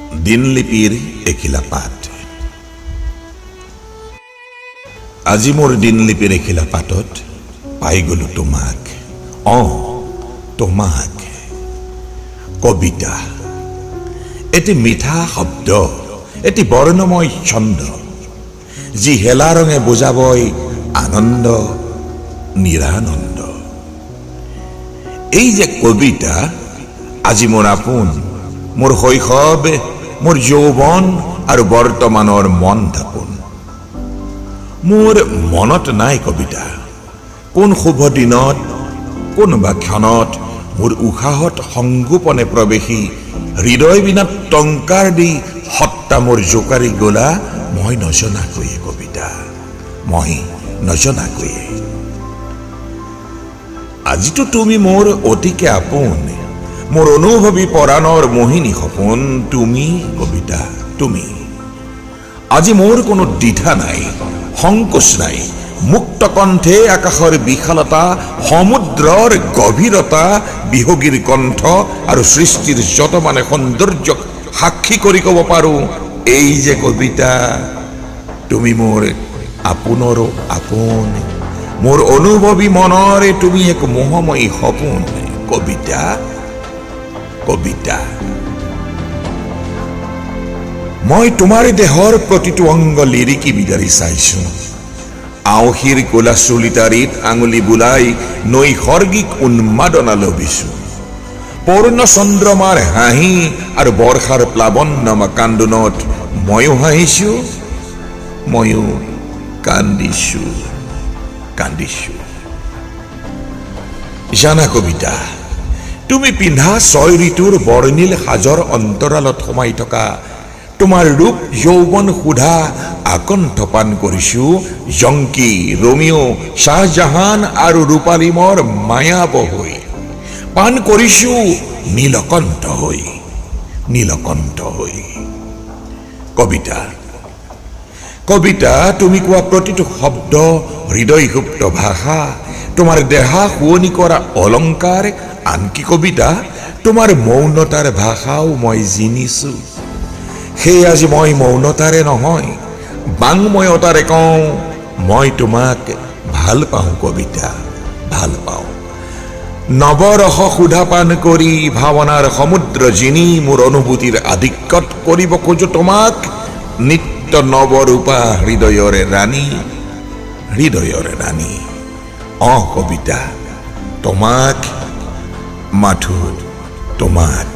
দিনলিপিৰ এখিলা পাত। আজি মোৰ দিনলিপিৰ এখিলা পাতত পাই গলো তোমাক, তোমাক। কবিতা এটি মিঠা শব্দ, এটি বৰ্ণময় ছন্দ, যি হেলা ৰঙে বুজাবই আনন্দ নিৰানন্দ। এই যে কবিতা আজি মোৰ আপোন, মোৰ শৈশৱ, মোৰ যৌৱন আৰু বৰ্তমানৰ মন দাপোন। মোৰ মনত নাই কবিতা, কোন শুভ দিনত, কোনোবা ক্ষণত মোৰ উশাহত সংগোপনে প্ৰৱেশি হৃদয় বীণাত টংকাৰ দি সত্তা মোৰ জোকাৰি গলা মই নজনাকৈয়ে কবিতা, মই নজনাকৈয়ে। আজিতো তুমি মোৰ অতিকে আপোন, মোৰ অনুভৱী পৰাণৰ মোহিনী সপোন। তুমি কবিতা, তুমি। আজি মোৰ কোনো দ্বিধা নাই, সংকোচ নাই। মুক্ত কণ্ঠে আকাশৰ বিশালতা, সমুদ্ৰৰ গভীৰতা, বিহগীৰ কণ্ঠ আৰু সৃষ্টিৰ যতমানে সৌন্দৰ্যক সাক্ষী কৰি ক'ব পাৰোঁ, এই যে কবিতা, তুমি মোৰ আপোনৰো আপোন, মোৰ অনুভৱী মনৰে তুমি এক মোহময়ী সপোন। কবিতা, কবিতা। মই তোমাৰ দেহৰ প্ৰতিটো অংগ লিৰিকি বিদাৰি চাইছো। আউসীৰ ক'লা চুলিটাৰিত আঙুলি বুলাই নৈসৰ্গিক উন্মাদনা লভিছো। পূৰ্ণ চন্দ্ৰমাৰ হাঁহি আৰু বৰ্ষাৰ প্লাৱনমা কান্দোনত ময়ো হাঁহিছো, ময়ো কান্দিছো, কান্দিছো। জানা কবিতা, তুমি পিন্ধা ছয় ঋতুৰ বৰ্ণিল সাজৰ অন্তৰালত সোমাই থকা তোমাৰ ৰূপ যৌৱন সুধা আকণ্ঠ পান কৰিছো জংকী, ৰোমিঅ', শ্বাহজাহান আৰু ৰূপালীমৰ মায়াবহ হৈ। পান কৰিছো নীলকণ্ঠ হৈ, নীলকণ্ঠ হৈ। কবিতা, কবিতা, তুমি কোৱা প্ৰতিটো শব্দ হৃদয়সুপ্ত ভাষা, তোমাৰ দেহা শুৱনি কৰা অলংকাৰ। আনকি কবিতা, তোমাৰ মৌনতাৰ ভাষাও মই জিনিছো। সেয়ে আজি মই মৌনতাৰে নহয়, বাংময়তাৰে কওঁ, মই তোমাক ভাল পাওঁ কবিতা, ভাল পাওঁ। নৱৰস সুধা পান কৰি, ভাৱনাৰ সমুদ্ৰ জিনি মোৰ অনুভূতিৰ আধিক্যত কৰিব খোজো তোমাক নিত্য নৱৰূপা হৃদয়ৰে ৰাণী, হৃদয়ৰে ৰাণী। কবিতা, তোমাক, মাথো তোমাক।